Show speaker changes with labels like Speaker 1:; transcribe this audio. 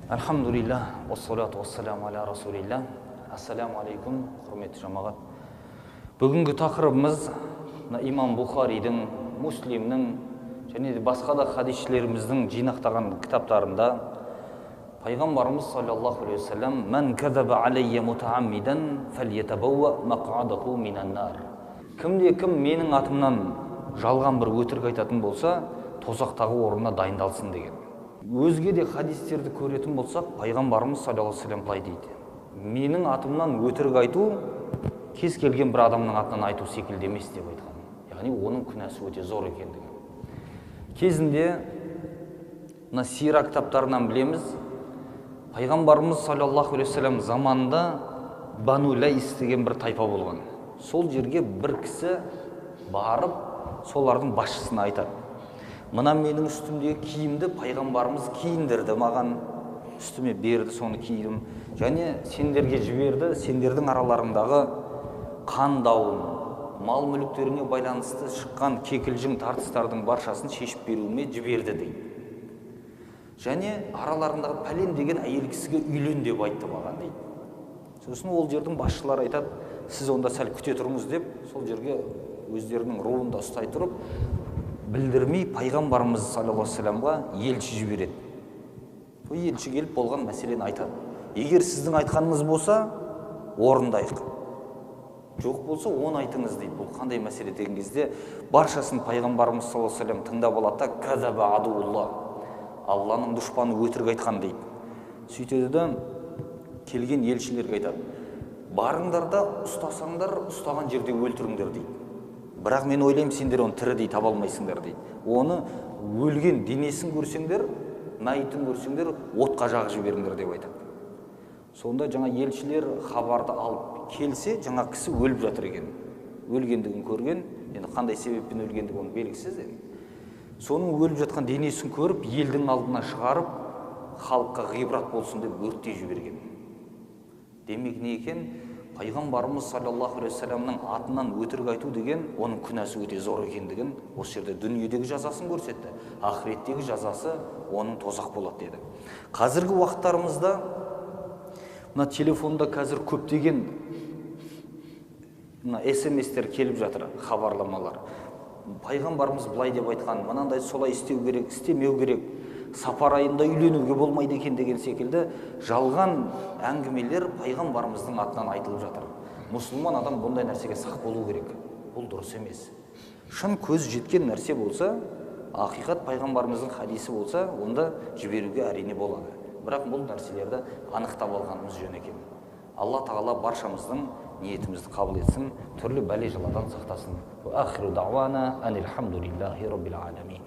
Speaker 1: Альхамдулилля, уассалату уассаламу аля расулилля. Ассаламу алейкум, құрметті жамағат. Бүгінгі тақырыбымыз имам Бухаридің, Муслимнің және де басқа да хадисшілеріміздің жинақтаған кітаптарында пайғамбарымыз саллаллаху алейхи уассалам «Ман казаба алейя мутааммидан фальятабауа мақ'адаху минан нар». Кімде кім менің атымнан жалған бір өтірік айтатын болса, тозақтағы орнына дайындалсын деген. Өзге де хадистерді көретін болсақ, пайғамбарымыз саллаллаху алейхи уассалам былай дейді: менің атымнан өтірік айту кез келген бір адамның атынан айту секілді емес деп айтқан. Яғни оның күнәсі өте зор екендігі. Кезінде мына сира кітаптарынан білеміз, пайғамбарымыз саллаллаху алейхи уассалам заманында Бану Лайс деген бір тайпа болған. Сол жерге бір кісі барып, солардың басшысына айтады: мына менің үстімдегі киімді пайғамбарымыз киіндірді маған, үстіме берді, соны кидім. Және сендерге жіберді, сендердің араларыңдағы қан дауын, мал мүліктеріне байланысты шыққан кекілжің тартыстардың баршасын шешіп беруіме жіберді дейді. Және араларындағы пәлен деген әйел кісіге үйлен деп айтты маған дейді. Сосын ол жердің басшылары айтады: сіз онда сәл күте тұрыңыз деп, сол жерге өздерінің руында ұстай тұрып, білдірмей пайғамбарымыз саллаллаху алейхи уассаламға елші жібереді. Сол елші келіп болған мәселені айтады. Егер сіздің айтқаныңыз болса, орындайық. Жоқ болса, оны айтыңыз дейді. Бұл қандай мәселе деген кезде, баршасын пайғамбарымыз саллаллаху алейхи уассалам тыңдап алады да, «Казаба адулла», Алланың дұшпаны өтірік айтқан дейді. Сөйтеді да келген елшілерге айтады: барыңдар да ұстасаңдар, ұстаған жерде өлтіріңдер дейді. Бірақ мен ойлаймын, сендер оны тірідей таба алмайсыңдар дейді. Оны өлген денесін көрсеңдер, мәйітін көрсеңдер, отқа жағып жіберіңдер деп айтады. Сонда жаңа елшілер хабарды алып келсе, жаңа кісі өліп жатыр екен. Өлгендігін көрген, енді қандай себеппен өлгендігі оның белгісіз енді. Соның өліп жатқан денесін көріп, елдің алдына шығарып, халыққа ғибрат болсын деп өртей жіберген. Демек не екен? Пайғамбарымыз саллаллаху алейхи уассаламның атынан өтірік айту деген оның күнәсі өте зор екендігін осы жерде дүниедегі жазасын көрсетті. Ақыреттегі жазасы оның тозақ болады деді. Қазіргі уақыттарымызда мына телефонда қазір көптеген мына СМС-тер келіп жатыр, хабарламалар. Пайғамбарымыз былай деп айтқан, мынандай солай істеу керек, істемеу керек, сапар айында үйленуге болмайды екен деген секілді жалған әңгімелер пайғамбарымыздың атынан айтылып жатыр. Мұсылман адам бұндай нәрсеге сақ болу керек. Бұл дұрыс емес. Шын көз жеткен нәрсе болса, ақиқат пайғамбарымыздың хадисі болса, онда жіберуге әрине болады. Бірақ бұл нәрселерді анықтап алғанымыз жөн екен. Алла тағала баршамыздың ниетімізді қабыл етсін, түрлі бәле жаладан сақтасын. Уа ахиру дауана анилхамдулиллахи роббил аламин.